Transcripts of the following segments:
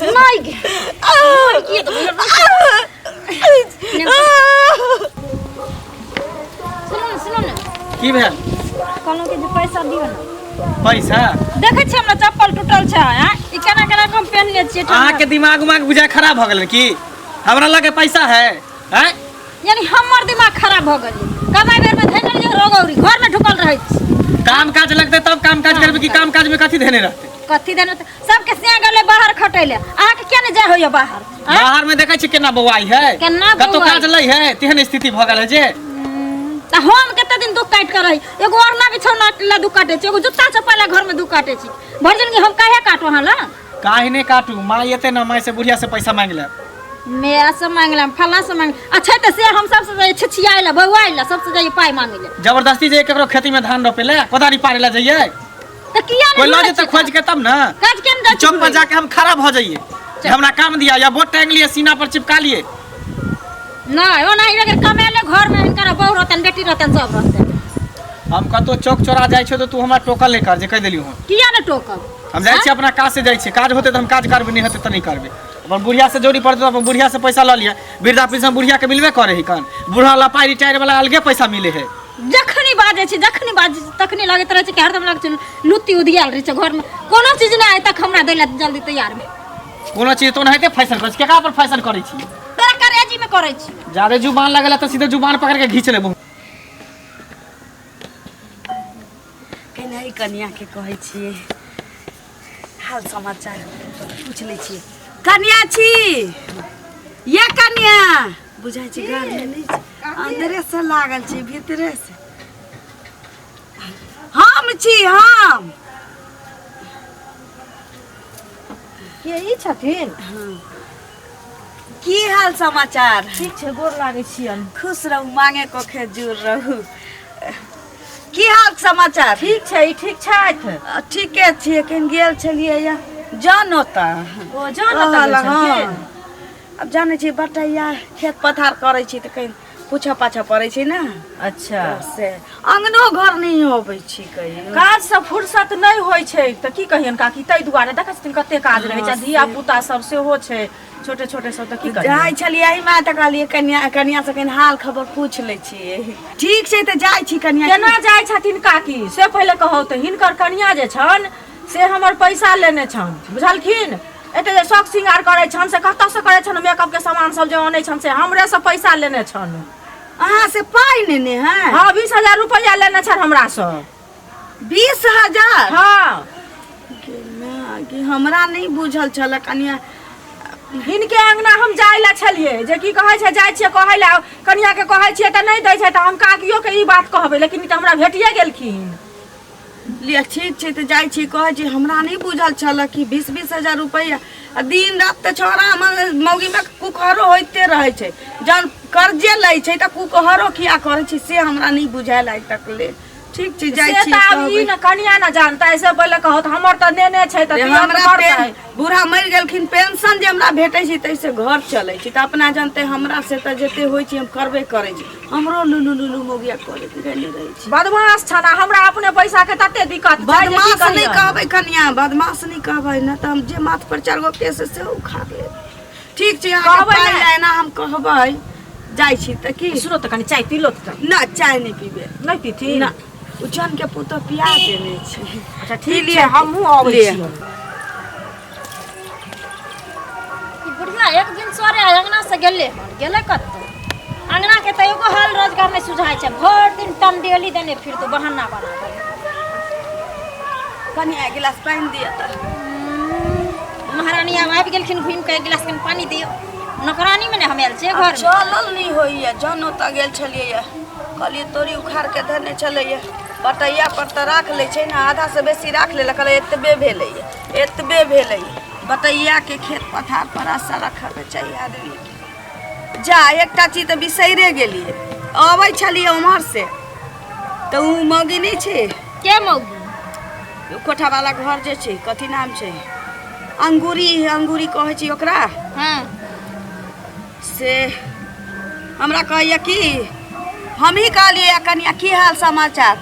नहीं गे की तो सुनू ने, सुनू ने। की भेल? कहलहुँ कि जे पैसा दियौ ने। पैसा? देखै छियै हमरा चप्पल टूटल छै, आँय? ई केना केना कऽ हम पेन्हने छियै ठंडा। अहाँके दिमाग उमाग बुझाय खराब भऽ गेल की? हमरा लगे पैसा है, हैं? यानी हमर दिमाग खराब भऽ गेल। कमाइ बेर में धैने रहियै रोगौरी, घर में ढुकल रहै छी। काम काज लगतै तब काम काज करबै कि काम काज में कथी धेने रहतै? कथी देने तऽ सबके सिया गेलै बाहर खटै ले, अहाँके किया नहि जाय होइए बाहर, आँय? बाहर में देखै छी केना बौआइ है, केना कतौ बौआइ? काज लै है, तेहन स्थिति भऽ गेल है जे तऽ हम कते दिन दुख काटि कऽ रही? एगो ओढ़ना बिछौना ला दुख काटै छी, एगो जूता चप्पल ला घर में दुख काटै छी। भरि जिनगी हम काहे काटू अहाँ ला? काहे नहि काटू? माय एते ने, माय से बुढ़िया से पैसा मांगि लेब। माय से मांगि लेब, फल्लाँ से मांगि, अच्छा तऽ से हम सबसे जाइए छिछियाइ ला, बौआइ ला, सबसे जाइए पाइ मांगै ला। जबरदस्ती जे केकरो खेती में धान रोपे ला, कोदारी पारे ला जाइए। तऽ किया कोई नहि लऽ घुमै जेतै छी? खोज के तब ने। काज केना जाइ छी चौक पर घुमै? जाके हम खड़ा भऽ जाइए, हमरा काम दिया, या बोर्ड टांग लिए, सीना पर चिपका लिए। नहि, ओना ही अगर कमेले घर में हिनकर बहू रहतनि, बेटी रहतनि, सब रहतनि। हम कतौ चौक चौरा जाइ छियौ तऽ तू हमरा टोकल नहि कर, जे कहि देलियौ हँ। किया नहि टोकब? हम जाइ छियै, अपना काज से जाइ छियै। काज होतै तऽ हम काज करबै, नहि होतै तऽ नहि करबै। अपन बुढ़िया से जोड़ी पड़तै तऽ अपन बुढ़िया से पैसा लऽ लिअ। वृद्धा पेंशन बुढ़िया के मिलबे करे है कन, बूढ़ा ला पाइ, रिटायर वाला अलगे पैसा मिले है। जखनी बाजै छी, जखनी बाजै छी, तखनी लगैत रहै छै कि हरदम लगै छै लुत्ती उधियाल रहै छै घरमे। कोनो चीज नहि आइ तक हमरा दै लए जल्दी तैयार भेल। कोनो चीज तो ओनाहिते फैशन करै छी। केकरा पर फैशन करै छी? तोरा करेजी में करै छी। जादे जुबान लगेला तऽ सीधे जुबान पकड़ के घींच लेबो। केना ई कनियाके कहै छियै, हाल समाचार पूछि लै छियै। कनिया छी ये? कनिया बुझाइ छै घरमे नहि छै, अन्दरे से लागल छै भीतरे से। हम छी हम। के ई छथिन? की हाल समाचार? ठीक छै, गोर लागै छियनि। खुश रहू, मांगे कोखे जुड़ रहू। की हाल समाचार? ठीक छै, ई ठीक छथि? ठीके छियै। कनि गेल छलियै या जन ओतऽ। ओ जन ओतऽ गेल कहलक, हँ। छलखिन? आब जानै छियै, बटैया खेत पथार करै छी तऽ कनि पूछऽ पाछऽ पड़ै छै ने। अच्छा। से अंगनो घर नहि अबै छी कहियो। काजसँ फुर्सत नहि होइ छै तऽ की कहियनि काकी, ताहि दुआरे देखै छथिन कते काज रहै छै आ धिया पुता सब सेहो छै छोटे छोटे सब, तऽ की कहियनि। जाइ छलियै एहि माय तऽ कहलियै कनिया, कनिया से कनि हाल खबर पूछि लै छियै। ठीक छै तऽ जाइ छी कनिया। केना जाइ छथिन काकी से पहिले कहू तऽ। हिनकर कनिया जे छनि से हमर पैसा लेने छनि, बुझलखिन? एते जे शौक श्रृंगार करै छनि से कतऽसँ करै छनि? मेकअप के सामान सब जे अनै छनि से हमरे से पैसा लेने छनि। अहाँ से पाइ लेने है? हँ, 20,000 रुपैआ लेने छनि हमरासँ। 20,000? हँ। गे माय गे, हमरा नहि बुझल छल कनिया। हिनके अंगना हम जाय लए छलियै जे की कहै छै, जाइ छियै कहै लए कनिया के, कहै छियै तऽ नहि दै छै, तऽ हम काकियो के ई बात कहबै, लेकिन ई तऽ हमरा भेटिए गेलखिन। लिअ, ठीक छै तऽ जाइ छी, कहै छी। हमरा नहि बुझल छल कि 20-20 हजार रुपैआ। आ दिन राति तऽ छौड़ा हमर मौगीमे कुकहरो होइते रहै छै। जहन कर्जे लै छै तऽ कुकहरो किया करै छै, से हमरा नहि बुझायल आइ तक ले। ठीक छै, जाइ से छी, तऽ आब ई कहबै। ने कनिया ने जानतै, से पहिले कहत। हमर तऽ नेने छै तऽ जे दिअ तऽ हमरा पड़तै। बूढ़ा मरि गेलखिन, पेंशन जे हमरा भेटै छै ताहिसँ घर चलै छै, तऽ अपना जानते हमरा से तऽ जते होइ छै हम करबे करै छी। हमरो लुलु लुलु मौगिया करैत गेली रहै छी। बदमाश छन आ हमरा अपने पैसा के तते दिक्कत छै जे की बदमाश नहि कहियनि। कहबै कनिया, बदमाश नहि कहबै, नहि तऽ हम जे माथ पर चारि गो केस है, से उखाड़ लेब। ठीक छै, अहाँके कहबै पाइ नहि। लए एना हम कहबै। जाइ छी तऽ की। सुनो तऽ, कनि चाय पी लो तऽ। ना, चाय नहि पीबै। नहि पीथिन? ना, ओ जन के पुतोह पिया देने छै। अच्छा, ठीक छै, हमहूँ अबै लिअ। छी। ई बुढ़िया एक दिन सरे अंगना से गेलै हन, गेलै कतौ? अंगना के तऽ एगो हाल रोजगार नहि सुझाइ छै। भरि दिन टंडेली देने फिरतौ बहाना बना कऽ। कनि एक गिलास पानि दिअ तऽ। महारानी आब आबि गेलखिन घुमि कऽ, एक गिलास कनि पानि दियौ। नौकरानी मे ने हम आयल छियै घर। चलल नहि होइए। जन ओतऽ गेल छलियै, कहलियै तोरी उखाड़ के धरने छलैए बटैया पर तऽ राख लै छै ने, आधा से बेसी राख लेलक। कहलै एतबे भेलैए, एतबे भेलैए। बटैयाके खेत पथार पर आशा रखऽके चाही आदमीके। जा, एकटा चीज तऽ बिसैरे गेलियै। अबै छलियै उम्हर से तऽ उ मौगी नहि छै? के मौगी? ओ कोठावाला घर जे छै, कथी नाम छै, अंगूरी, अंगूरी कहै छी ओकरा। से हमरा कहैया कि हमही कहलियै कनिया की हाल समाचार,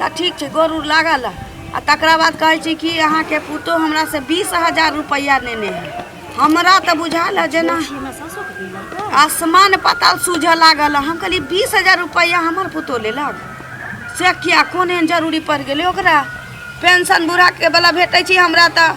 तऽ ठीक छै, गोर उर लागल। आ तकरा बाद कहै छै कि अहाँके पुतोह हमरा से 20,000 रुपैआ नेने है। हमरा तऽ बुझायल है जेना हमरा सासो के मिलल आसमान पाताल सूझऽ लागल। हम कहलियै 20,000 रुपैआ हमर पुतोह लेलक, से किया? कोन एहन जरूरी पड़ि गेलै ओकरा? पेंशन बूढ़ाके वला भेटै छै, हमरा तऽ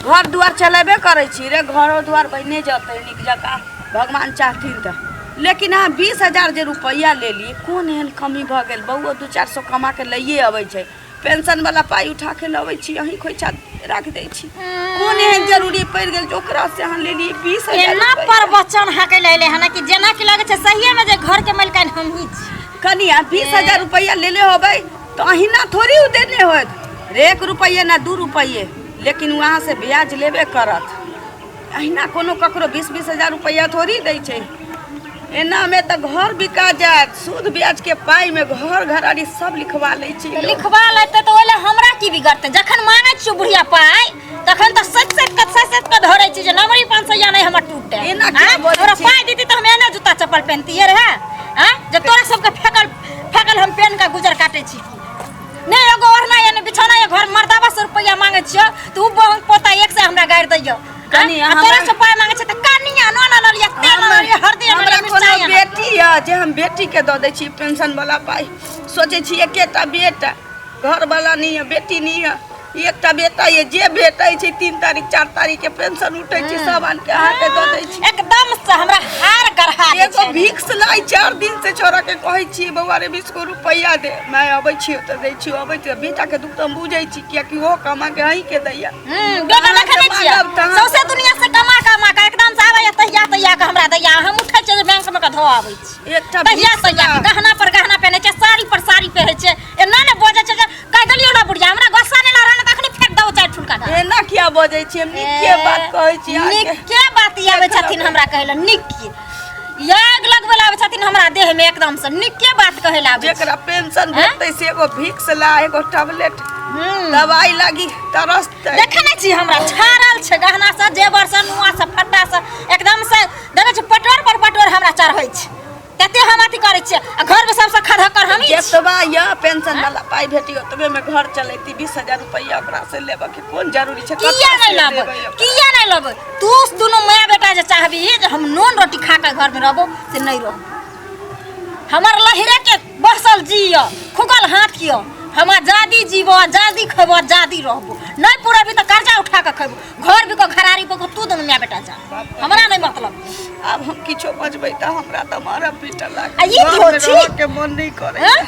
घर दुआर चलेबे करै छी रे, घरो दुआर बनिए जेतै नीक जकाँ भगवान चाहथिन तऽ। लेकिन अहाँ 20,000 जे रुपैआ लेली, कोन एहन कमी भऽ गेल? बौओ 2-4 सए कमा कऽ लैए अबै छै, पेंशन वाला पाइ उठा के लबै छी, अहीं खोइछा राखि दै छी। कोन एहन जरूरी पड़ि गेल जे ओकरा से अहाँ लेलियै 20,000 एना रुपैआ? प्रवचन हाकै लए एलै हन कि जेना कि लगै छै सहिए में जे घर के मलिकाइन हमही छी। कनिया, 20,000 रुपैआ लेले होबै तऽ अहिना थोड़ी उ देने होत रे, 1 रुपैए ना 2 रुपैए, लेकिन वहाँ से ब्याज लेबे करत। अहिना कोनो ककरो 20-20 हजार रुपैआ थोड़ी दै छै। एनामे तऽ घर बिका जायत, सूद ब्याज के पाइ में घर घरारी सब लिखवा लै छै तऽ लोग। लिखवा लेतै तऽ ओहि लए हमरा की बिगड़तै? जखन मांगै छियौ बुढ़िया पाइ, तखन तऽ सच सच के सच सच के धरै छी जे नमरी 500 नहि हमर टूटे। एना किया आँय? बजै हमरा छी? पाइ देती तऽ हम एना जूता चप्पल पहिनतियै रहे? आँय, जे तोरा सबके फेकल फेकल हम पेन के गुजर काटै छी नहि एगो ओढ़ना या नहि बिछौना या घर मर्दाबा से रुपैआ मांगै छियौ तऽ उ बहु पोता एक से हमरा गारि दैयौ। कनी आ हमरा- तोरा से पाइ मांगै छै तऽ कनिया नोन आनलियै, तेल आनलियै, हरदी हमरा आनलियै, कोनो मिरचाइ आनलियै। बेटी यऽ जे हम बेटीके दऽ दै छी पेंशन वाला पाइ? सोचै छी एकेटा बेटा, घरवाला नहि यऽ, बेटी नहि यऽ, एकटा बेटा यऽ, जे भेटै छै 3 तारीख 4 तारीखके पेंशन उठै छै, सब आनिके अहाँके दऽ दै छी। एकदम से हमरा हार गढ़ा दै एगो छै। भिक्स लाई 4 दिन से छोड़ा के कहै छियै, बौआ रे, 20 गो रुपैआ दे, मैं अबै छियै तऽ दै छियै, अबै छियै। बेटाके दुख तऽ हम बुझै छी, कियाकि ओहो कमा के अहींके दैया। बेटा देखै नहि छियै? मांगब तऽ सौंसे दुनिया से कमा कमा के एकदम से आबैया तहिया तहिया के हमरा दैया। हम उठै छियै बैंक में के धो आबै छी। एकटा तहिया भिक्स तहिया के ला। गहना पर गहना पहिनै छै, साड़ी पर साड़ी पहिरै छै। एना ने बजै छै जे कहि देलियौ ने बुढ़िया, हमरा गुस्सा नहि लागल तऽ अखनी फेंक दौ चारि ठुनका दऽ। एना किया बजै छी? हम नीके बात कहै छी अहाँके। नीके बात ई आबै छथिन हमरा कहै लए, नीके आगि लगबै लए आबै छथिन हमरा देह में, एकदम से नीके बात कहै लए आबै छै। जेकरा पेंशन हैं? भेटतै से एगो भिक्स ला, एगो टैबलेट दवाई लागी तरसतै। देखै नहि छी हमरा छाड़ल छै गहना से, जेवर से, नुआ से, फट्टा से, एकदम से देखै छी पटोर पर पटोर हमरा चढ़ै छै, तते हम अथी करै छियै आ घरमे सबसँ खधक्कर हमही छी। जेतबा यऽ पेंशन वाला पाइ भेटी ओतबे में घर चलेती। 20,000 रुपैआ ओकरा से लेबऽ के कोन जरूरी छै? किया कतऽ नहि से लेबै? देबै ओकरा? किया नहि लेबै? तू दुनू माय बेटा जे चाहबी जे हम नून रोटी खा कऽ घरमे रहबो, से नहि रहबो। हमर लहिरे के बसल जिय खुगल हाथ यऽ, हम आजादी जीबो, आजादी खेबो, आजादी रहबो। नहि पुरेबी तऽ कर्जा उठा कऽ खेबो, घर बिको, घरारी बिको, तू दुनू माय बेटा जा, हमरा नहि मतलब। आब हम किछो बजबै तऽ हमरा तऽ मारऽ पीटऽ आ ई लागत। घरमे धोछी? रहऽ के मन नहि करै। हैं?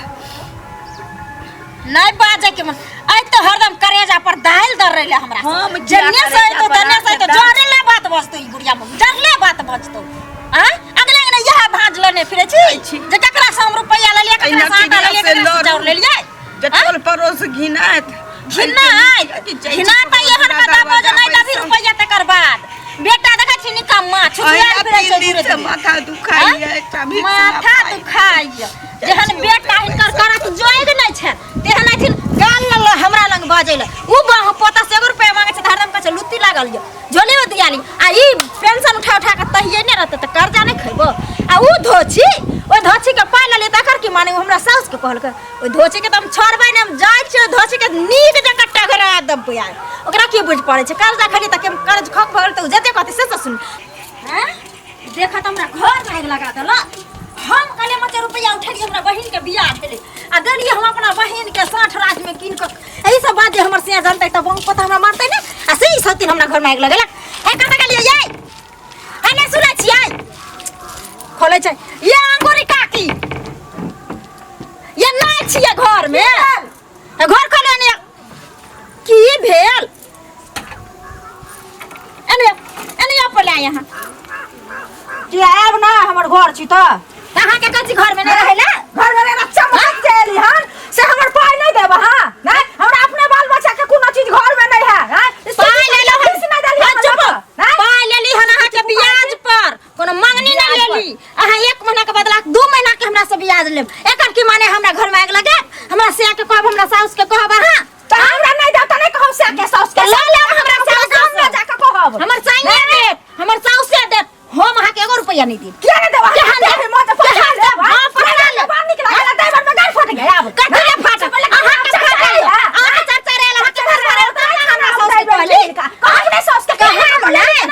नहीं बाजे के मन आइ तो हरदम करेजा पर दालि दर रहले हमरा। हम किया जन्ने से करेजा तो पर तन्ने से तो दालि? जरले बात बजतो, ई बुढ़िया में जरले बात बजतो। आ अगले अगले यह भांज लेने फिरे छी छी। जे ककरा से हम रुपैया लेलियै, ककरा से आटा एहि लेलियै, से ककरा से लड़ू। चाउर लेलियै। जे टोल पड़ोस घिनायत। घिना घिना तऽ एहन कदम जे नहि देबही रुपैया तकर बाद बेटा देखै छी निकम्मा छुछुआयल फिरै छै 3 दिन दूरे से दूरे। माथा दुखाइया, एकटा भिक्स माथा दुखाइया। जेहन बेटा हिनकर करत जोग नहि छै तेहन अथिन गाल लल हमरा लग बाजै लए। उ बाह पोता से एगो रुपैआ मांगै छै तऽ हरदम कहै छै लुत्ती लागल यऽ, झोली में दिया ली। आ ई पेंशन उठा उठा के तहिये नहि रहतै तऽ कर्जा नहि खैबो? आ उ धोछी, ओहि धोछी के पाइ लेलियै तकर की माने? उ हमरा साउस के कहलकै। ओहि धोछी के तऽ हम छोड़बै नहि, हम जाइ छियै ओहि धोछी के नीक जकाँ टघरा देबै। आइ ओकरा की बुझि पड़ै छै? कर्जा खेलियै तऽ के कर्ज खक भऽ गेल तऽ उ जते कहतै से सब सुन। हैं देखा तऽ हमरा घर में आगि लगा देलक। हम कहलियै मचे रुपैआ उठेलियै, हमरा बहिन के बियाह भेलै आ देलियै हम अपना बहिन के 60 राज में कीन कऽ। एहि सब बात जे हमर सिया जानतै तऽ बहु पता हमरा मारतै ने। आ से ई सब दिन हमरा घर में आगि लगेलक। ए कतऽ गेलियै यै? ए नहि सुनै छियै? खोलै छै ये अंगूरी काकी, ये नहि छियै घर में? ए घर खोले ने, की भेल? एने एने पहिले यहाँ। कि आयब ना हमर घर छी तऽ? अहाँके कथी घर में नहि रहै ला? घर में मेरा चमक जे एली हन से हमर पाइ नहीं देब अहाँ? नहीं हमरा अपने बाल बच्चा के कोनो चीज घर में नहीं है, हैं? पाइ लेलहुँ हन। फीस नहीं देली हाँ, हमरा चुप। तऽ, हैं? पाइ लेली हन अहाँके ब्याज पर, कोनो मंगनी नहि लेली। अहाँ 1 महीना के बदला 2 महीना के हमरा से ब्याज लेब, एकर की माने? हमरा घर में आगि लगे? हमरा सिया के कहब, हमरा साउस के कहब अहाँ? तऽ हमरा नहीं देब तऽ नहीं कहब से के साउस के। लऽ लेब हमरा साउस गाँव में जाके कहब। हमर साइने देत, हमर साउसे देत, हम अहाँके एगो रुपैआ नहीं देब। किया नहीं देब? केहन देब? मत केहन देब? हाँ, पैसा लेब। बाहर निकला गेला ड्राइवर में गाड़ी फट गया आब। कथी ले फाटल? अहाँके फाटल, अहाँके चर्चा रहल, अहाँके घर पर रहल, तहन हमरा साउस के कहली। कहब नहीं साउस के। कहब नहीं।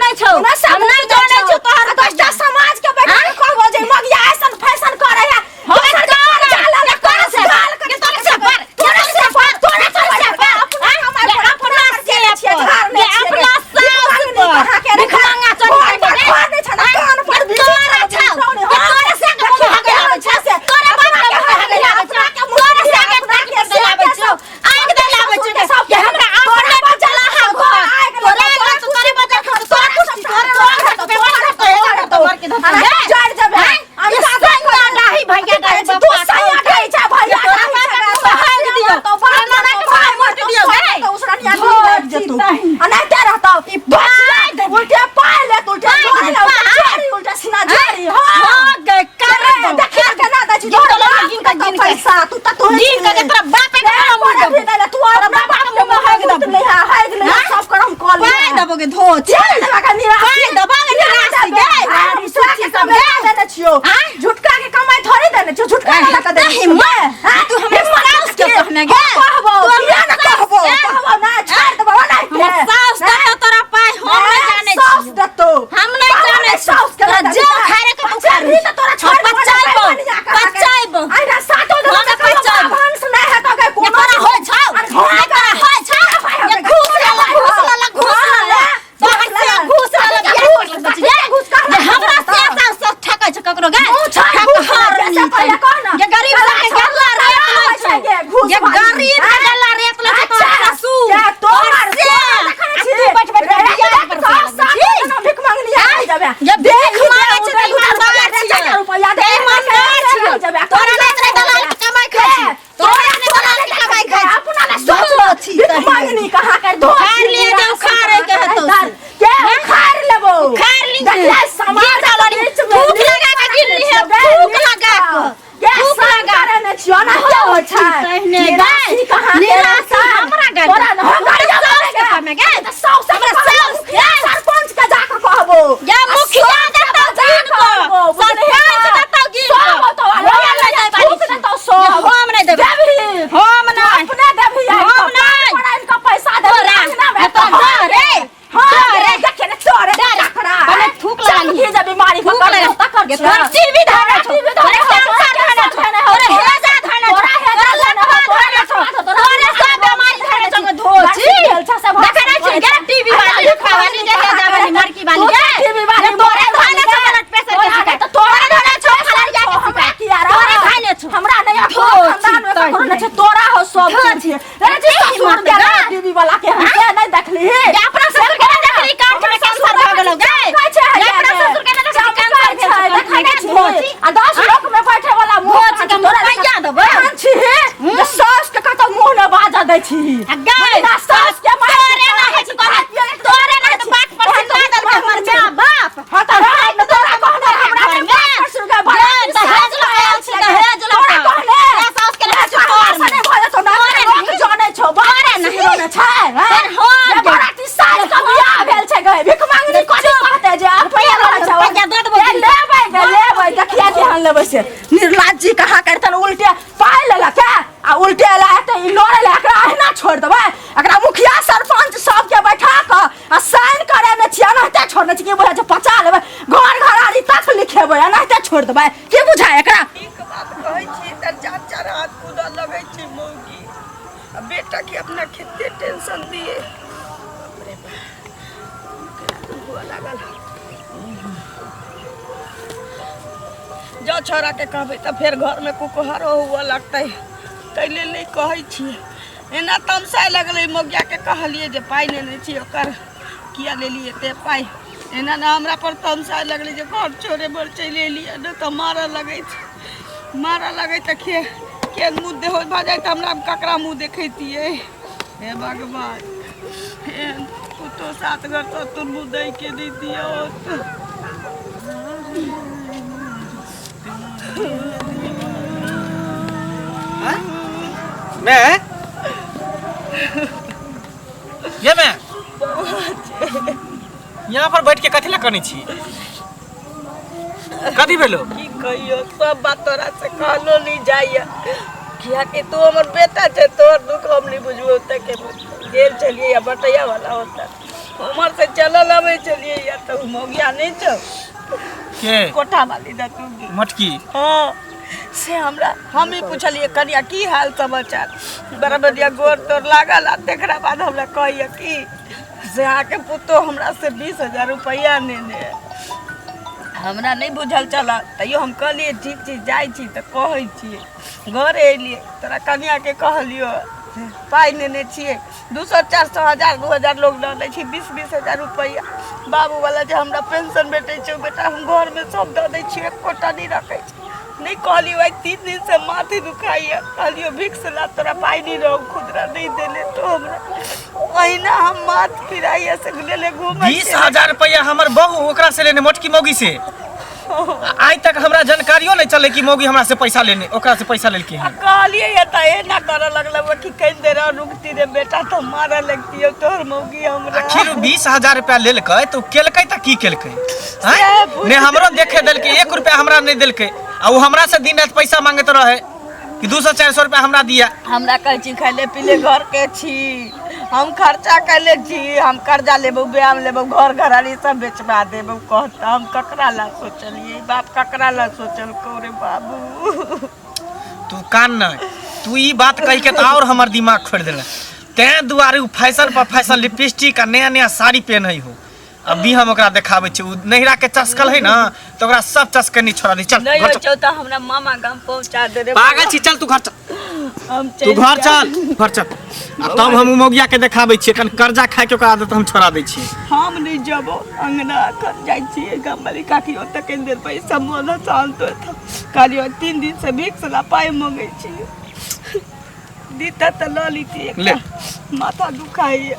जानै छौ। हम नहि जानै छौ तोहर। 10टा समाज के बैठा के कहबो जे मगिया ऐसन फैशन करे है। हम दोसर के कहब कर्जा लऽ लऽ तोरा से गाल पर, के तोरा से पर, तोरा से पर, तोरा से पर, अपना कमाई पर, अपना अपना से के छियै, पर, झाड़ने ये छियै गे। अपना सास भिख पर, मांगनी कहाँ के रे? भिखमंगा चल घर पर रे। घर नहि छौ ने, कान पर भी तोरा छौ, ये तोरा से के मुँह भागल आबै छौ, तोरा बाप के मुँह भागल आबै छौ, तोरा से के ताक पर देलाबै छौ, आगि देलाबै छौ गे, ये हमरा अपने बचला हा घर, तोरे घर तो तोरे बचल खा, तोरा कुछ तोरा तोरा घर तो बेमार घर तो एगो घर तो मर के धर अरे जड़ जेबै। हैं? ये सैया डाही भैया डाही तू बापा सैया के। ढाई छै, भैया ये तोरा ढाई बाप छै, के मुँह भागि दियौ, तो बाप तोरा नाना के मुँह मर दियौ गे। तो उसरनिया लग जेतौ। आ नहि ते रहतौ। पाइ देबै। उल्टे पाइ लेत, उल्टे पाइ जोड़ी देबै, ले, उल्टे पाइ। जोड़ी, उल्टे सीना जोड़ी, हाँ। हाँ गे, कर अरे, दो। देखी ने केना दै छी, गिन तोहर के बाप गिन के, के गिन के। पैसा, तू तऽ तोहे गिन के छी। तोरा बापे के ए, मुँह तोरा देबो। भी दै ले, तू अपना बाप के मुँह हाइक हाइक देबो। ले, हाइक ले, हाँ? सब करम कऽ ले। पाइ देबोगे धोची। चल देबा के निराशी। पाइ देबोगे निराशी गे। हम सुखी सब देने छियौ। आँय? झुटका के कमाई थोड़ी देने छियौ, झुटका आँय, वाला के देने छियौ। हिम्मत? आँय? तू हमर हिम्मत साउस के के? कहने गे? हम कहबो, तू हमर किया ने साउस कहबो? के? कहबो ना, छोड़ देबो, नहीं हमर के। साउस देतौ तोरा पाइ, हम नहि जानै साउस छियौ। देतौ। हम नहि बाबा जानै ने छियौ। साउस के तोरा देतौ। जे उखाड़े के तू बच्चा उखाड़। भी तऽ तोरा छोड़ हम देबो, पचाइबो, बनिया कहाँ के। पचाइबो। आइ ना सातो दिन हम तक कोनो पचाइबो। भांस नहि हेतौ गे, ये कोनो तोरा होइ छौ? अरे हाँ, ये तोरा होइ छौ? ये घूस लेला, घूस लेला, घूस लेला। तोहर से घूस लेला, बियाह कर लेलक बच्ची गे। ये हमरा से साउस सब ठकै छौ ककरो गे? मुँह छै, घूस ठकहर ले, से पहिले कह ना। ये गरीब सबके गल्ला रेत लै छै गे, छौ। घूस ये वाली। गरीब के गल्ला रेत लै छौ तोहर अच्छा, ससुर। क्या तोहर तोहर से। देखै आ छी? तू बैठ बैठ के रे, बियाह देख पर तऽ लगबै सात छी। जना भीख मंगनी आइ जेबै। ये देख भीख मांगै छै तऽ दू ईमानदार रुपैआ दे, छियै। चारि रुपैआ दे, ईमानदार चलि छियै। जेबै। तोरा नहि तोरा दलाल के कमाइ खाइ छी। तोरा नहि दलाल के कमाइ खाइ छी। अपना ले सोच धो छी भीख तहिने। मंगनी कहाँ के धो उखाड़ छी, लिए जे उखाड़े के हेतौ से। के उखाड़ लेबो? उखाड़ ली। देखिए समाज गिर के डालनी। बीच में थूक लगा के गिर ली है, थूक लगा के। के थूक संग लगा। करे ने छियो ना के होइ छै? तहिने गे। निराशी कहाँ के निराशी इंसान? हमरा गे। तोरा न हम हमरा गाड़िया साउस के बनेगे। कहमे गे। तऽ साउस हमरा के कहबो, साउस मुखिया के। सरपंच के जाके कहबो। ये आ मुखिया सब के देतौ जा गिन कऽ। कहबो, बुझलिही सरपंच तऽ? देतौ गिन सब कऽ। होतौ, आ हम लोग नहि दै बाली थूक छी। देतौ सब। ये हम नहि देबै। देबही। हम तू नहि। अपने देबही आनि हम कऽ, नहि। पाइ पर आनि कऽ पैसा देबही, तोरा। अंगना मे ये तऽ तो हम डरे। हाँ, डरे। देखिए ने तोरे डरे। तकरा। पहिले थूक लगा ली। चमकी जे बीमारी थूक पकड़ लगा। लेतौ तकर ये छियै। तोहर टीबी धरने छौ। टीबी तोरे धरने छौ, कैंसर धरने छौ। धरने छौ, तोरे हेजा धरने छौ। तोरा हेजा तोरा धरने लकवा छौ, धरने छौ। तोरा तोरे सब बीमारी धरने छौ गे धोची। भेल छौ, सब देखै नहि छी गे टीबी वाली, लकवा वाली, गे हेजा वाली, मरकी वाली गे। टीबी वाली, ये तोरे धरने छौ ब्लड प्रेशर के तोरा शिकायत। तऽ तोरा तोरे धरने छौ फलरिया के हमरा शिकायत। किया रह? तोरे धरने छौ। हमरा नहि धोची खानदान मे ककरो नहि छै तहिने। तोरा हो सब धोची। चीज रे जी ससुर के गे। टीवी वाला के हम के नहि देखली ये अपना ससुर के नहि देखली कांठ में कैंसर भऽ गेलौ गे। ये अपना ससुर के नहि देखली कैंसर भेल छौ कांठ में गे धोची। आ 10 लोक में बैठे वाला मुंह धोची के तोरा रुपैआ देबै। केहन छी जे सास के कतौ मुंह नहि बाजऽ दै छी आ गै, ना सास के मार तोरे ना होइ छै तोरा, तोरे ना होइ तऽ बात पर से ना देलकै हमर माय बाप। हाँ तऽ रात मे तोरा कहने हमरा घर नहि मे। बात पर सुनके गे, बड़ा दहेज लऽ आयल छी, दहेज लऽ तोरा कऽ। कहने तोरा साउस के रहै छौ तोर मे। नहि भऽ जेतौ ना तोरे लोक नहि। जानै छौ बात तोरे नहि। जानै छै हैं? तोर हाँ जे गे। बराती साल के बियाह भेल छै गे भीख मंगनी कथी कहते जे अपने रहै छौ रुपैआ दऽ देबौ ए, लेबै गे लेबै देखिया केहन लेबै से निर्लाज जी कहाँ करतन उल्टे पाइ लेलक है आ उल्टे एला एते ई लड़े ले एकरा अहिना छोड़ि देबै एकरा मुखिया सरपंच सबके बैठा कऽ आ साइन करेने छियै एनाहिते छोड़ने छी की बुझाइ छै पचा लेबै घर घरारी तक लिखेबै एनाहिते छोड़ि देबै की बुझाइ एकरा नीक बात कहै छी तऽ चार चार हाथ कूदऽ लगै छै मौगी आ बेटाके अपना कते टेंशन दिए बाप रे बाप केना दुख हुअ लागल जँ छौड़ाके कहबै तऽ फेर घरमे कुकहरो हुअ लगतै ताहि लेल नहि कहै छियै एना तमसाय लगलै मौगियाके कहलियै जे पाइ नेने छी ओकर किया लेलियै एते पाइ एना ने हमरा पर तमसाय लगलै जे घर छोड़े भर चलि एलियै नहि तऽ मारऽ लगै छै मारऽ लगै तऽ खे केहन मुँह देहो भऽ जाइ तऽ हमरा ककरा मुँह देखैतियै हे भगवान एहन पुतोह सात घर ससुर मुँह दैके नहि दियौ। मैं ये मैं यहाँ पर बैठ के कथी ला कनै छी कथी भेलो की कहियो सब बात तोरा से कहलो नहीं जाइए कियाकि तू हमर बेटा छै तोहर दुख हम नहीं बुझबो ओते के गेल छलियै या बटैया वाला होता उम्हर से चलल अबै छलियै या तऽ ओ मौगिया नहि छौ के कोठा वाली दतुगी मोटकी हँ से हमरा हम ही पुछलियै कनिया की हाल समाचार बड़ा बढ़िया गोर तोर लागल आ तकरा बाद हमरा कहैया कि से अहाँके पुतोह हमरा से 20,000 रुपैआ नेने है। हमरा नहि बुझल छल तैयो हम कहलियै ठीक छी जाइ छी तऽ कहै छियै घरे एलियै तोरा कनियाके कहलियो पाइ नेने छियै 200 400 1000 2000 लोग लऽ लै छै 20-20 हजार रुपैआ बाबूवला जे हमरा पेंशन भेटै छै बेटा हम घरमे सब दऽ दै छियै एकोटा नहि रखै छी नहि कहलियो आइ 3 दिन से माथे दुखाइया कहलियो भिक्स ला तोरा पाइ नहि रहो खुदरा नहि देले तो हमरा अहिना हम माथ फिराइया से लेले घूमै 20,000 रुपैआ हमर बहू ओकरा से लेने मोटकी मौगी से आइ तक हमरा जानकारियो नहीं चले कि मौगी हमरा से पैसा लेने ओकरा से पैसा लेलकी आ कहलियै ये तऽ एना करऽ लगल कि कनि देर और रुकती रे बेटा तऽ मारऽ लगती तोहर मौगी हमरा आखिर 20,000 रुपया लेलकै तऽ ओ केलकै तऽ की केलकै आँय? सएह बुझि ने हमरो देखे देलकै 1 रुपया हमरा नहि देलकै आ ओ हमरा से दिन राति पैसा मांगैत रहे कि 200 400 रुपया हमरा दिया हमरा कहै छी खाइले पीले घर के छी हम खर्चा कैले छी हम कर्जा लेबौ ब्याह लेबौ घर घरारी सब बेचबा देबौ कहता हम ककरा ला सोचलियै बाप ककरा ला सोचलकौ रे बाबू तू कान नहीं तू ई बात कह के तो और हमर दिमाग खोल देला तें दुआरे उ फैशन पर फैशन लिपस्टिक आ नया नया साड़ी पहनै हो अभी हम ओकरा देखाबै छी उ नहिरा के चस्कल है ना तो ओकरा सब चस्के नहीं छोड़ा दी चल नहीं घर होइ चल छौ तऽ हमरा मामा गाम पहुंचा दे रे पागल छी चल तू घर चल हम तू चलि घर जायब। चल घर चल आ तब हम उ मौगिया के देखाबै छियै कन कर्जा खाय के ओकरा आदत हम छोड़ा दै छियै हम नहि जबो अंगना अखन जाइ छियै गामवाली काकी ओतऽ कनि देर पैसा मोन शान्त होत कहलियै 3 दिन से भिक्स ला पाइ मंगै छियै दीता तऽ लऽ लीती ले। एकटा माथा दुखाइए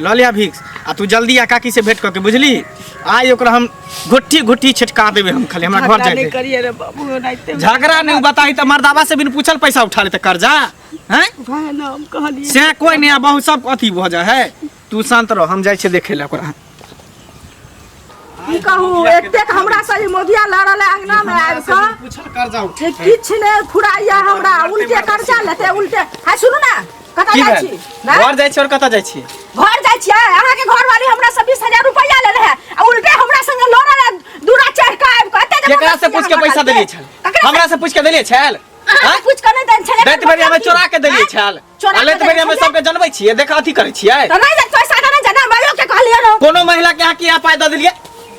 लऽ लिया भिक्स आ तू जल्दी आ काकी से भेंट कऽ के बुझली आइ ओकरा हम घुट्ठी घुट्ठी छिटका देबै हम खाली हमरा घर झगड़ा जाय नहि दे करिए रे बाबू ओनाहिते झगड़ा नहीं बताही तऽ मर्दाबा से बिन पूछल पैसा उठा लेते कर्जा हैं वएह ने हम कहलियै से कोई नहीं आ बहुत सब अथी भऽ जाइ है तू शांत रह हम जाइ छियै देखै लए ओकरा की कहू एतेक हमरा से ई मोगिया लड़ल है अंगना में आबि कऽ पूछल कर्जा से किछु नहि फुराइया हमरा उल्टे कर्जा लेते उल्टे हाय सुनू ने कतऽ की जाइ भेल छी ने? घर जाइ छी और कतऽ जाइ छी घर जाइ छियै अहाँके घरवाली हमरा से 20,000 रुपैआ लेने है आ उल्टे हमरा संगे लड़ल है दूरा चढ़ कऽ आबि कऽ एते केकरा से जबरदस्ती पूछ के हमरा पैसा करतै? देलियै छल ककरा हमरा से पूछ के देलियै छल अहाँ आँय? पूछ कऽ नहि देने छलै दैत बेरी हमे चोरा के देलियै छल चोरा आ के लैत बेरी हमे देने छलियै? सबके जनबै छियै देख अथी करै छियै तऽ नहि जे पैसा देने छै ने माइयो के कहलियै रहो कोनो महिला के अहाँ किया पाइ दऽ देलियै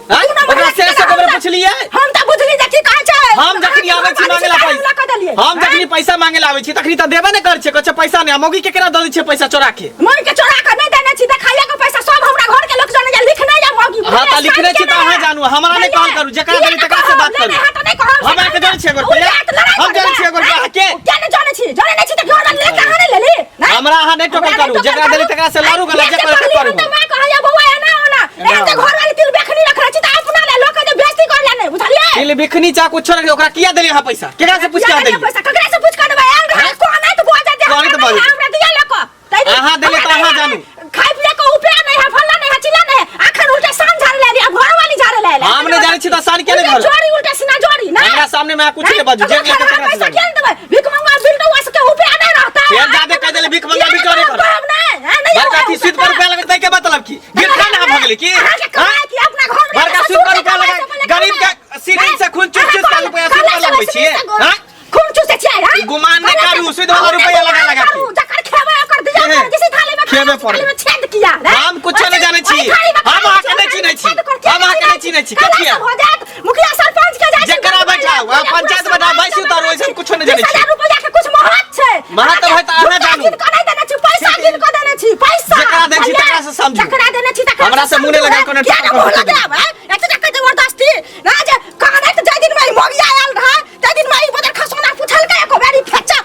आँय? कोनो ओकरा महिला से के से हम कबरे तऽ- पुछलियै हम तऽ बुझली जे की कहै छै हम जखनी आबै छी मांगे ला पैसा हम जखनी पैसा मांगे ला आबै छी तखनी तऽ देबे नहि करै छियै कहै छै पैसा नहि आ मौगी के केना दऽ दै छियै पैसा चोरा के मौगी के चोरा के नहि देने छी देखाइए के पैसा सब हमरा घर के लोक जाने या लिखने या मौगी हाँ, तऽ लिखने छी तऽ अहाँ जानू, हमरा नहि कहल करू, जेकरा देली तकरा से बात करू। हम अहाँके जनै छियै एगो रुपैआ? हम जनै छियै एगो रुपैआ अहाँके? किया नहि जनै छी जनै नहि छी तऽ घर ले कहाँ नहि लेली नहि? हमरा अहाँ नहि टोकल हमरा करू, जेकरा देली तकरा से लड़ू गलत, जे करे से करू। तऽ माँ कहैया बौआ एना ओना एना एहन तऽ ओना। घर वाली तिल बेखनी रखने छी तऽ अपना ले लोक जे बेइज्जती कर ले नहि बुझलियै तिल बिखनी चा कुछो रख ओकरा किया देलियै अहाँ पैसा केकरा से पूछ के किया अहाँ देलियै देलियै पैसा ककरा से पूछ के देबै आयल रहै कोन नहि तऽ बोल जाते कोन तऽ बाजै? हमरा दिया लऽ कऽ तै दिन अहाँ देलियै तऽ हमरा अहाँ नहि जानू। है, खाय पिए के उपाय नहीं है फल्ला नहीं है चिल्ला नहीं है अखन उल्टा सान झाड़े ले आब घर वाली झाड़े ले आयल। हम नहि जानै छी तऽ सान किया नहि उल्टा झाड़ल? जोड़ी उल्टा सीना जोड़ी ना हमरा सामने में अहाँ कुछ नहि बाजू जे लेके तकरा से पैसा जानू। किया नहीं देबै भीख मंगवा बिल्डुआ सबके उपाय नहीं रहता फेर जादे कह देले भीख मंगवा बिल्डुआ नहीं करब। हम नहीं हैं, नहीं बड़का होगा अथी सूद पर रुपया लगतै के मतलब की गिरखा ना भऽ गेलै की अहाँके हाँ? कमाइ की अपना घर में बड़का सूद पर रुपया लगा गरीब के सिरिंज से खून चूस चूस के रुपया सूद पर लगबै छियै हाँ? खून चूसै छियै हाँ? गुमान नहि करू, सूद वाला रुपया लगा लगा के। करू, जकर खेबै ओकर दिया खेबै। पड़े, जिस थाली में खेबै खाना पड़े। थाली में छेद किया रे? हम कुछो नहि जानै छी। ओहि थाली में हम खाना अहाँके छै, नहि चिन्है छी। छेद कर, हम अहाँके नहि चिन्है छी। काला कथी सब हो जायत, मुखिया सरपंच के जाइ छी, जकरा बैठाउ, आ पंचायत बैठाउ, बैसू तर, ओहिसँ हम कुछो नहि जानै छी। 20,000 रुपया के कुछ महत्व छै। महत्व है तऽ अहाँ झूठा जानू। गिन कऽ नहि देने छी, पैसा गिन कऽ देने छी, पैसा। जकरा दै छी बुझलियै? तकरा से समझू। जकरा देने छी तकरा हमरा से मुँह नहि लगाउ, कोनो किया ने टका मुँह कऽ लगायब, आँय? एते तक जबरदस्ती ना जे कहने तऽ जाहि दिन में ई मौगिया आयल रहै ताहि दिन में ई बदर खसौना पुछलकै एको बेरी फेचा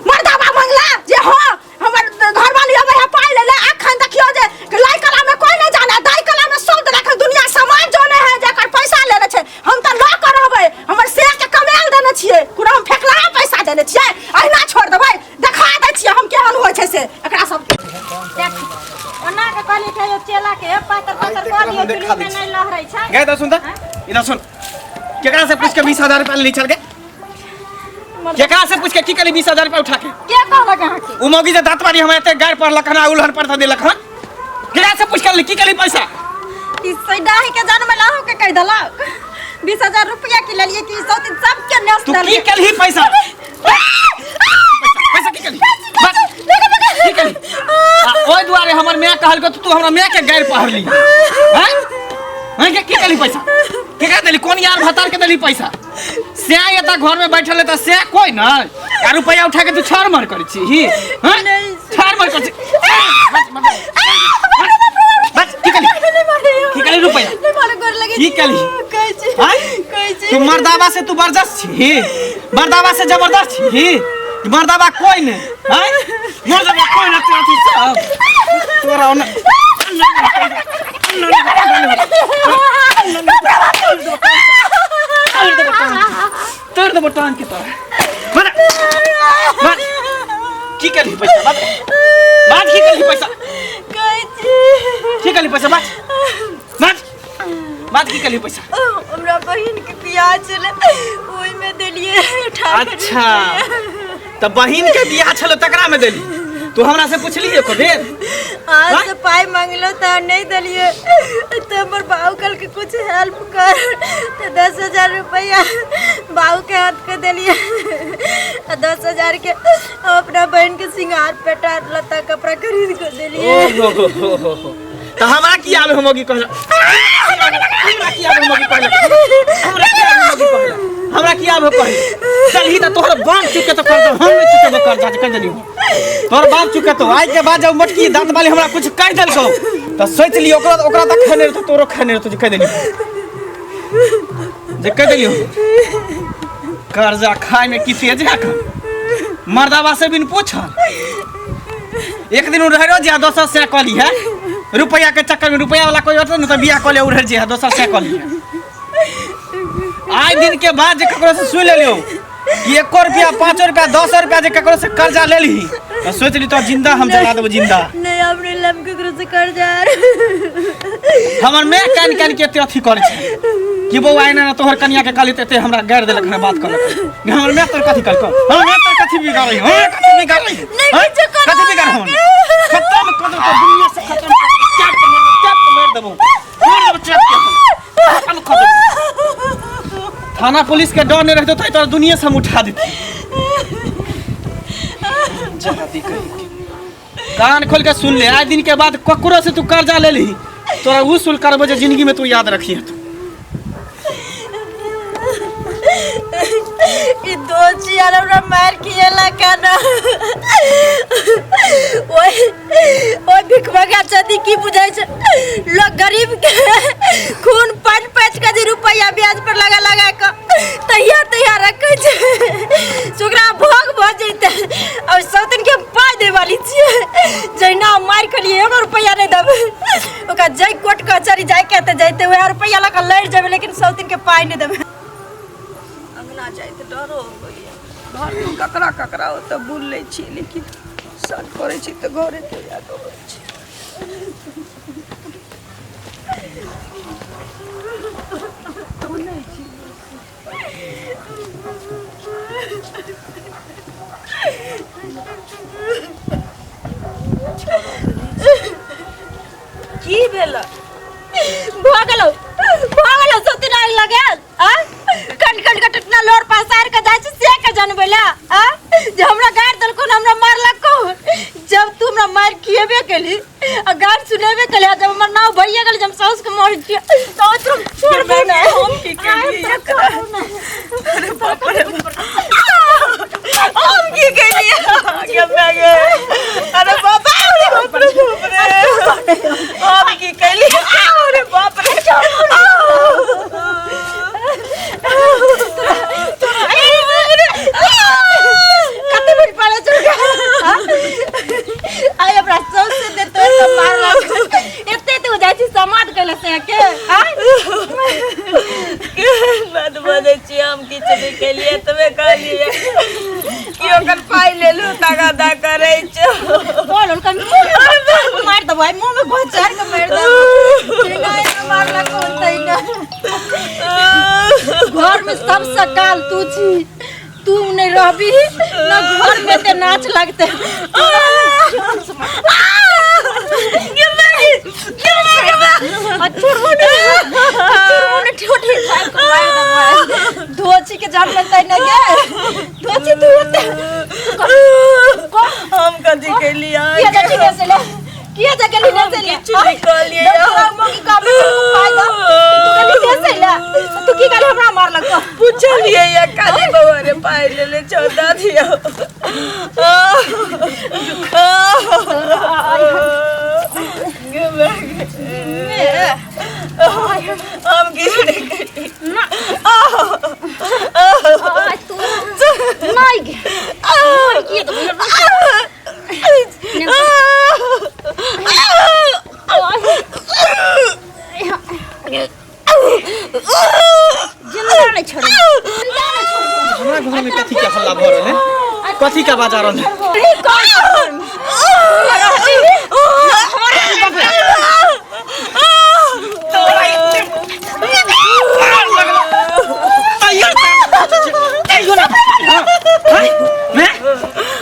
मर्दाबा मंगला जे हँ हमर घरवाली अबै है पाइ ले ले अखन देखियो जे लाई कला में कोई नहीं जाने दाई कला में सब देलक दुनिया समाज जाने है जेकर पैसा लेने छै हम तऽ लऽ कऽ रहबै हमर शेर के कमायल देने छियै पूरा हम फेकला पैसा देने छियै अहिना छोड़ देबै देखा दै छियै हम केहन होइ छै से एकरा सब ओना के कहली के चेला के पातर पातर कऽ दियौ चुल्ही में नहि लहरै छै गए तो सुन त इधर सुन केकरा से पूछ के 20,000 रुपया ले चल गए केकरा से पूछ के की करी 20,000 रुपया उठा के के कहलक अहाँके उ मौगी जे दांत मारी हमरा एते गाड़ पड़लक हन आ उलहन पर देलक हन केकरा से पूछ के की केली पैसा ई सैडाही के जन्म लाहो के कह देलक 20,000 रुपया की लेलिए कि सौ तीन सबके नस तू की देलिए केलही पैसा पैसा की केलही बस की केलही आ ओहि दुआरे हमर माय कहलको तऽ तू हमरा माय के गारि पहरली हैं हैं के की केलही पैसा केकरा देली कोन यार भतार के देली पैसा से एता घर में बैठल है तऽ से कोई न आ रुपया उठा के तू छाड़ मार करै छी ही हैं छाड़ मार करै छी बस की केलही की केलही रुपया की केलही आँय? तू मर्दावा से तू बर्दश्त छी मर्दावा से जबरदस्त छी मर्दावा कोई नहीं आँय? मर्दावा कोई ना तोरा अथी सब तोरा ओना तोड़ देबो टांग के तोरा मार मार की केलही पैसा बात बात की केलही पैसा की केलही पैसा बात बात बात की केलही पैसा हमरा बहिन के बियाह छलै ओहिमे देलिए उठा के अच्छा तऽ बहिन के बियाह छलो तकरा में देली तू हमरा से पुछली एको बेर आज से पाई मांगलो तऽ नहीं देलिए तो हमर बाबू कल के कुछ हेल्प कर तो 10,000 रुपया बाबू के हाथ के देलिए आ 10,000 के हम अपना बहन के सिंगार पेटार लत्ता कपड़ा खरीद के देलिए ओ हो हो हो हो तऽ हमरा की आबे हम की कहला हमरा की आबे हम की कहला हमरा की आबे हम की कहला हमरा की आबे कहला चल ही तऽ तोहर बाप चुके तो कर दो हम नहीं चुके कर जा कह देली तोहर बाप चुके तो आज के बाद जब मोटकी दांत वाली हमरा कुछ कह देलको तऽ सोच लियो ओकरा ओकरा तऽ खेने रहतो तोरो खेने रहतो जे कह देली जे कह देलियो कर्जा खाय में की तेज है मर्दावा से बिन पूछल एक दिन उड़हरो जे दोसर से कली है रुपया के चक्कर में रुपया वाला कोई होता न तो बियाह कऽ ले उड़हर जे है दोसर से कली है आइ दिन के बाद जे ककरो से सुन लेलियो कि एको रुपया पाँचो रुपया दसो रुपया जे ककरो से कर्जा ले ली तो सोच ली तो जिंदा हम जला देबो जिंदा नहीं हम नहीं लेम केकरो से कर्जा हमर मैं कान कान के एते अथी करै छै कि बौआ एना ना तोहर कनिया के कहली त एते हमरा गारि देलक हन बात कहलक हमर मैं तोहर कथी कहलक हमर मैं तोहर कथी बिगाड़ै हमर कथी बिगाड़ै नहीं, किछु करऽ कथी बिगाड़ै हम खत्म कर देबो तोहर दुनिया से खत्म कर चाट के मार चाट के मार देबो मार देबो चाट के खत्म कर देबो थाना पुलिस के डर नहीं रहतो तो तोहर दुनिया से हम उठा देती जरा दी कहीं के। कान खोल के सुन ले आज दिन के बाद ककरो से तू कर्जा ले ली तोरा उ सुल करबो जे जिंदगी में तू याद रखी तू ई दो चियार हमरा मार खिएला केना ओहि ओहि भिखमंगा चदी की बुझै छै लोग गरीब के खून पानि पाचि के जे रुपैआ ब्याज पर लगा लगा कऽ तहिया तहिया रखै छै से ओकरा भोग भऽ जैतै और सौतन के हम पाइ दै वाली छियै जहिना हम मारि खेलियै एगो रुपैआ नहि देबै ओकरा जाहि कोर्ट कचहरी जाइके तऽ जैतै वएह रुपैआ लऽ कऽ लड़ि जेबै लेकिन सौतन के पाइ नहि देबै अंगना जाइ तऽ डरो होइए घरमे ककरा ककरा ओतऽ बुल लै छी लेकिन शक करै छी तऽ घरेके याद अबै छै की भेल भऽ गेलौ भऽ गेलौ सौतन आगि लगेल आ कन कन के टटना लोर पसार के जाइ छी से के जानबै ला आ जे हमरा गारि देलको न हमरा मारलक को जब तू हमरा मारि खिएबे केली आ गारि सुनेबे केली आ जब हमर नाव भइए गेल जे हम साउस के मारै छियै तऽ ओइ तुरंत छोड़बै नै हम की केलियै एकरा? अरे बाप रे बाप। हम की केलियै गे माय गे। अरे बाप रे बाप रे बाप रे हम की केलियै अरे बाप रे कते बेर पाले चल आइ हमरा साउस से दे तोड़ के मारलक एते तू जाइ छी समाद कैला से के आइ बात बजै छी हम किछु नहि केलियै तबे कहलियै कि ओकर पाइ लेलू तगादा करै छौ बोल उनका मुंह मार दबो आई मुंह में घोचार के मार दबो नहीं मारलक होतै ना घर में सबसे काल तू छी तू नहीं रहबी ना घर में ते नाच लगते आ छोड़बो ने, छोड़बो ने, ठोठी खाइ के मारि देबै। धोची के जान लगतै ने गे, धोची तू ओते हम कथी केलियै? किया जा ठीक से ले, किया जा गेली ने से ले? किछु नहि कहलियै। तोरा मौगी काम में फायदा तू गेली ने से ले, तू की कहली? हमरा मारलक तो पुछलियै या काली बौआ रे, पाइ लेले छौ दादी? हम किछु नहि कहलियै। आ तू नहीं गे, किया तो जिंदा नहीं छोड़, जिंदा नहीं छोड़। हमरा घर में कथी के हल्ला भऽ रहल है? कथी के बाजा रहल है? तैयो ना हैं? मैं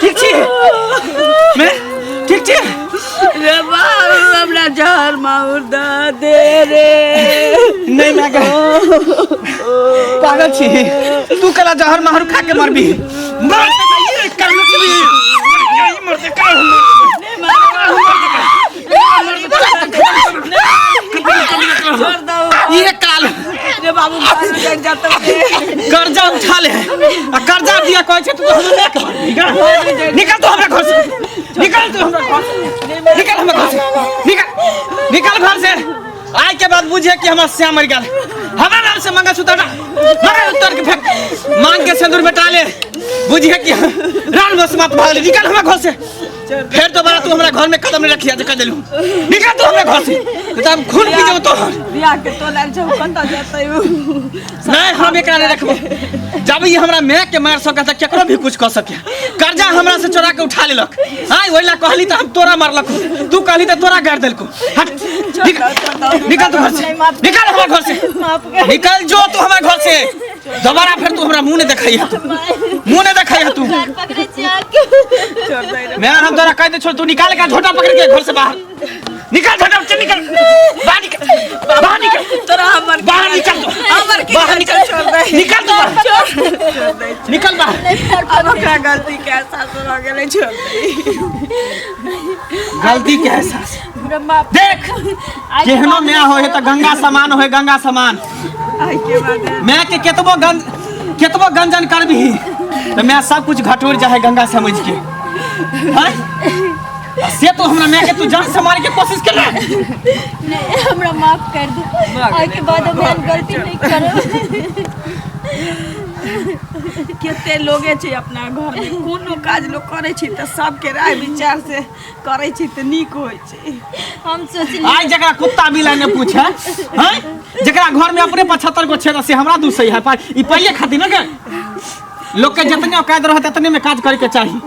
ठीक छी, मैं ठीक छी। रे बाबू, हमरा जहर माहुर दऽ दे रे। नहीं मैं पागल छी? तू कला जहर माहुर खा के मरबी? मर ये कर लुटबी, मरते का? छोड़ दो ये काल रे बाबू, बाहर जाग जाता रे। कर्जा उठा ले आ कर्जा दिया कहै छै तू तो हमरा नहि कहबी। निकल, निकल तू हमरा घर से, निकल तू हमरा घर से, निकल हमरा घर से, निकल, निकल घर से। आइ के बाद बुझे कि हमर श्याम मर गेल। हमरा नाम से मंगलसूत्र मंगलसूत्र के फेंक, मांग के सिंदूर बेटा ले, बुझिए कि रान बस मत भाग। निकल हमरा घर से, फिर दोबारा तू हमरा घर में कदम नहीं रखिया जे कह देलू। निकल तू हमरा घर से, तो हम खून पी जेबो तोहर। बियाह के तोलाल छौ, कतऽ जेतै उ? नहीं, हम एकरा नहीं रखबो। जब ई हमरा माय के मार सके त केकरो भी कुछ कह सके। कर्जा हमरा से चोरा के उठा लेलक। हाय, ओहि ला कहली त हम तोरा मारलक, तू कहली त तोरा गाड़ देलको। हट, निकल, निकल तू घर से, निकल हमरा घर से, निकल जो तू हमरा घर से। दोबारा फिर तू हमरा मुंह नहीं देखैया, तू मुंह नहीं देखैया तू। पकड़े छी आके। छोड़ दे रे। मैं हम तोरा कह दे छोड़, तू निकाल के झोटा पकड़ के घर से बाहर निकल। झोटा चल, निकल बाहर, निकल बाहर, निकल। तोरा हमर बाहर निकल तू, हमर की बाहर निकल। छोड़ दे। निकल तू बाहर, छोड़ दे। निकल बाहर। अब ओकरा गलती के एहसास भऽ गेलै, छोड़ दे। गलती के एहसास हमरा माफ देख, केहनो माय होय त गंगा समान होय, गंगा समान। आइ के बाद माय के केतबो गंज केतबो गंजन करबही त माय सब कुछ घटोर जाए गंगा समझ के। हैं? आ से तो हमरा माय के तू जान से मारे के कोशिश केला। नहीं, हमरा माफ कर दे, आइ के बाद हम एहन गलती नहीं करब। कते लोगे छै अपना घरमे, कोनो काज लोक करै छै तऽ सबके राय विचार से करै छै तऽ नीक होइ छै। हम सोचली आइ जकरा कुत्ता बिलाइ ने पूछे हैं, जकरा घर में अपने 75 गो छेदा, से हमरा दूसै है पाइ ई पाइये खातिर ने गे। लोग के जितने औकात रहत ततने में काज करे के चाही,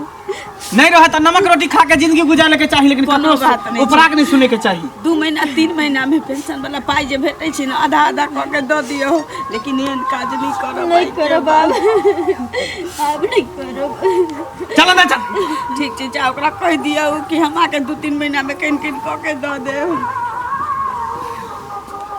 नहीं रहे त नमक रोटी खा के जिंदगी गुजारे के चाही, लेकिन कोनो ककरो बात नहीं। उपराग नहीं सुने के चाही। 2 महीना 3 महीनामे पेंशन वाला पाइ जे भेटै छै ने, आधा आधा कऽ के दऽ दियौ, लेकिन एहन काज नहि करब। नहीं करब आब, आब नहीं करब। चल ना, चल। ठीक छै, जा ओकरा कहि दियौ कि हम आके 2-3 महीनामे कनि कनि कऽ के दऽ देब।